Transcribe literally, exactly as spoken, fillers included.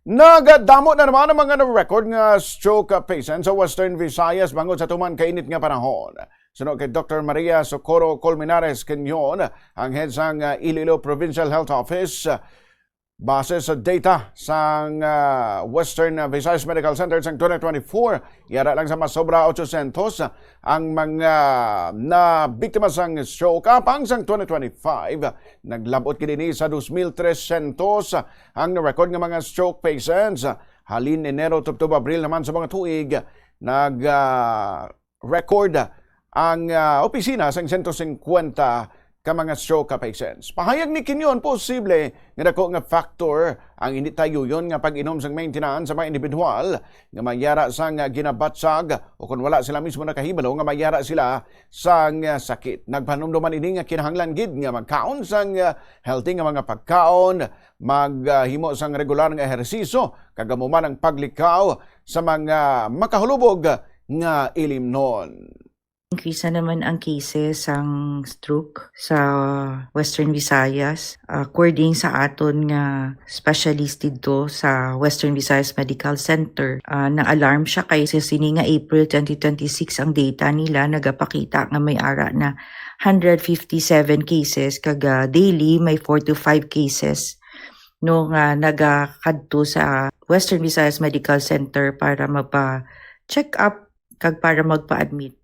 Nagadamo na naman ang mga na-record nga stroke patients sa Western Visayas bangod sa tuman kainit nga panahon. Suno kay Doktor Maria Socorro Colmenares Quinyon, ang head sang, ah, Iloilo Provincial Health Office, ah, base sa data sang, ah, Western, ah, Visayas Medical Center sang twenty twenty-four, yara lang sa masobra eight hundred ang mga nabiktima sang stroke. Apang sang twenty twenty-five, naglab-ot gid ini sa two thousand three hundred ang na-record nga mga stroke patients. Halin Enero tubtob Abril naman sa mga tuig, nag, ah, record ang, ah, opisina sang one hundred fifty ka mga stroke patients. Pahayag ni Quinyon, posible nga dako nga factor ang hindi tayuyon nga pag-inom sang maintenance sa mga individual nga mayara sang, ah, ginabatsag o kon wala sila mismo nakahibalo nga mayara sila sang, ah, sakit. Nagpahanumdom man ini nga kinahanglan gid nga magkaon sang, ah, healthy nga mga pagkaon, maghimo sang regular nga ehersisyo, kag amo man ang paglikaw sa mga makahulubog nga ilimnon. Increase na naman ang cases sang stroke sa Western Visayas. According sa aton nga specialist didto sa Western Visayas Medical Center, ah, na-alarm siya kay sa sini nga April twenty twenty-six ang data nila nagapakita nga may ara na hundred fifty-seven cases, kag, ah, daily may four to five cases, no, nga nagakadto sa Western Visayas Medical Center para magpa-check up kag para magpa-admit.